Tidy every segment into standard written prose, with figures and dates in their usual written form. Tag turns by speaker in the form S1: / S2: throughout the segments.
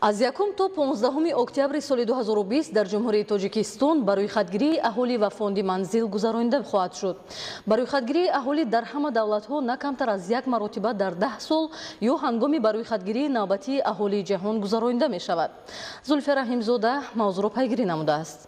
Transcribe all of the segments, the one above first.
S1: Аз 1 то 15 октябри соли 2020 дар Ҷумҳурии Тоҷикистон ба рӯйхатгирии аҳолӣ ва фонди манзил гузаронида хоҳад шуд. Ба рӯйхатгирии аҳолӣ дар ҳама давлатҳо на камтар аз як маротиба дар 10 сол ё ҳангоми ба рӯйхатгирии навбатии аҳолии ҷаҳон гузаронида мешавад. Зулфия Раҳимзода мавзӯъро пайгирӣ намудааст.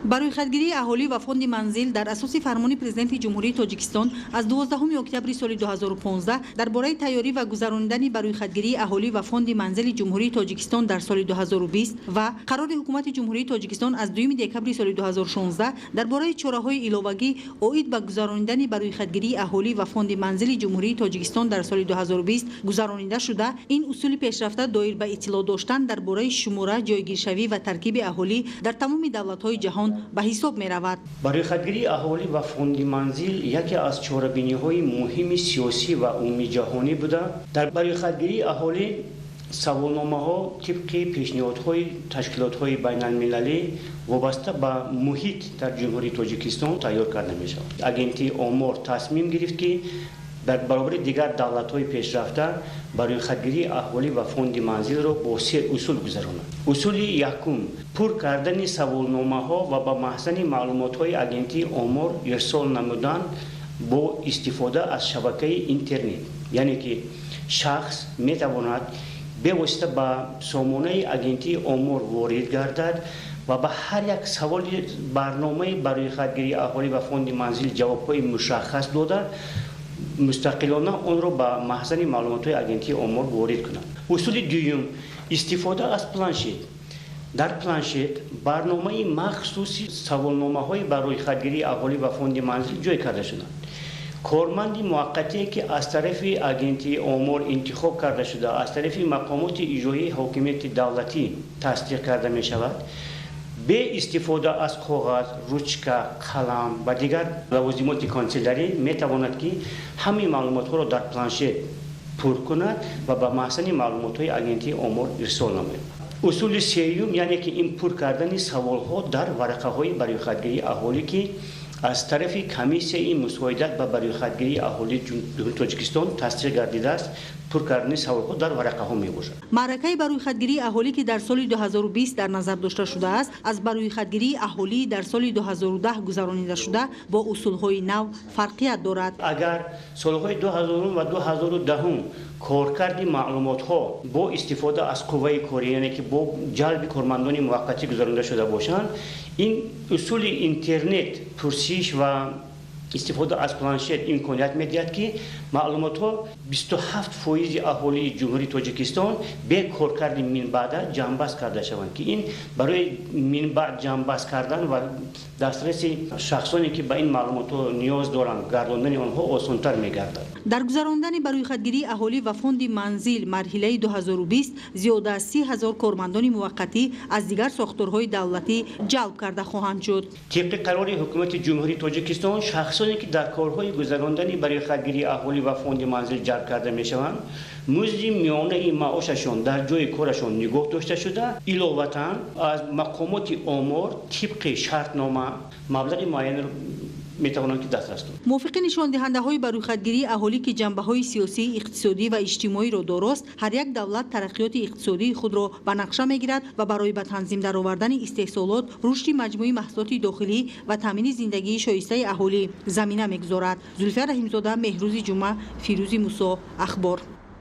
S2: Ба рӯйхатгирии аҳолӣ ва фонди манзил дар асоси фармони Президенти Ҷумҳурии Тоҷикистон аз 12 октябри соли 2015 дар бораи тайёрӣ ва гузаронидани ба рӯйхатгирии аҳолӣ ва фонди манзили Ҷумҳурии Тоҷикистон дар соли 2020 ва қарори Ҳукумати Ҷумҳурии Тоҷикистон аз 2 декабри соли 2016 дар бораи чораҳои иловагӣ оид ба гузаронидани ба рӯйхатгирии аҳолӣ ва фонди манзили Ҷумҳурии Тоҷикистон дар соли 2020 гузаронида шуда, ин усули пешрафта доир ба иттилоъ доштан дар бораи шумора, ҷойгиршавӣ ва таркиби аҳолӣ дар тамоми давлатҳои ҷаҳон ба ҳисоб меравад.
S3: Ба рӯйхатгирии аҳолӣ ва фонди манзил яке аз чорабиниҳои муҳими сиёсӣ ва умумиҷаҳонӣ буда, дар ба рӯйхатгирии аҳолӣ саволномаҳо тибқи пешниҳодҳои ташкилотҳои байналмилалӣ вобаста ба муҳит дар Ҷумҳурии Тоҷикистон тайёр карда мешавад. Агентии омор тасмим гирифт, ки дар баробари дигар давлатҳои пешрафта ба рӯйхатгирии аҳолӣ ва фонди манзилро бо се усул гузаронад. Усули якум: пур кардани саволномаҳо ва ба маҳзани маълумотҳои агентии омор ирсол намудан бо истифода аз шабакаи интернет, яъне ки шахс метавонад бевосита ба сомонаи агентии омор ворид гардад ва ба ҳар як саволи барномаи ба рӯйхатгирии аҳолӣ ва фонди манзил ҷавобҳои мушаххас дода, мустақилона онро ба маҳзани маълумотҳои агентии омор ворид кунад. Усули дуюм: истифода аз планшет. Дар планшет барномаи махсуси саволномаҳои ба рӯйхатгирии аҳолӣ ва фонди манзил ҷой карда шуданд. Корманди муваққатие, ки аз тарафи агентии омор интихоб карда шуда, аз тарафи мақомоти иҷроии ҳокимияти давлатӣ тасдиқ карда мешавад, бе истифода аз коғаз, ручка, қалам ва дигар лавозимоти канселярӣ метавонад, ки ҳамаи маълумотҳоро дар планшет пур кунад ва ба маҳзани маълумотҳои агентии омор ирсол намояд. Усули сеюм, яъне ки ин пур кардани саволҳо дар варақаҳои ба рӯйхатгирии аҳолӣ, ки аз тарафи комиссияи мусоидат ба рӯйхатгирии аҳолии Ҷумҳурии Тоҷикистон тасдиқ гардидааст, пур кардани саволҳо дар варақаҳо мебошад.
S2: Маъракаи ба рӯйхатгирии аҳолӣ, ки дар соли 2020 дар назар дошта шудааст, аз ба рӯйхатгирии аҳолӣ дар соли 2010 гузаронида шуда бо усулҳои нав фарқият дорад.
S3: Агар солҳои 2000 ва 2010 коркарди маълумотҳо бо истифода аз қувваи корӣ, яъне ки бо ҷалби кормандони муваққатӣ гузаронида шуда бошанд, ин усули интернет пурсиш ва истифода аз планшет имконият медиҳад, ки маълумотҳо 27% аҳолии Ҷумҳурии Тоҷикистон бе коркарди минбаъда ҷамъбаст карда шаванд, ки ин барои минбаъд ҷамъбаст кардан ва дастраси шахсоне, ки ба ин маълумотҳо ниёз доранд, гардондани онҳо осонтар мегардад.
S2: Дар гузарондани ба рӯйхатгирии аҳолӣ ва фонди манзил марҳилаи 2020 зиёда аз 30 000 кормандони муваққатӣ аз дигар сохторҳои давлатӣ ҷалб карда хоҳанд шуд.
S3: Тибқи қарори Ҳукумати Ҷумҳурии Тоҷикистон, шахсоне, ки дар корҳои гузарондани ба рӯйхатгирии аҳолӣ ва фонди манзил ҷалб карда мешаванд, музди миёнаи маошашон дар ҷои корашон нигоҳ дошта шуда, иловатан аз мақомоти омор тибқи шартнома маблағи муайянро метавонанд, ки дастрас кунанд.
S2: Мувофиқи нишондиҳандаҳои ба рӯйхатгирии аҳолӣ, ки ҷанбаҳои сиёсӣ, иқтисодӣ ва иҷтимоиро дорост, ҳар як давлат тараққиёти иқтисодии худро ба нақша мегирад ва барои ба танзим даровардани истеҳсолот, рушди маҷмӯи маҳсулоти дохилӣ ва таъмини зиндагии шоистаи аҳолӣ замина мегузорад. Зулфия Раҳимзода, Меҳрӯзи Ҷумъа, Фирӯзи Мусо, Ахбор.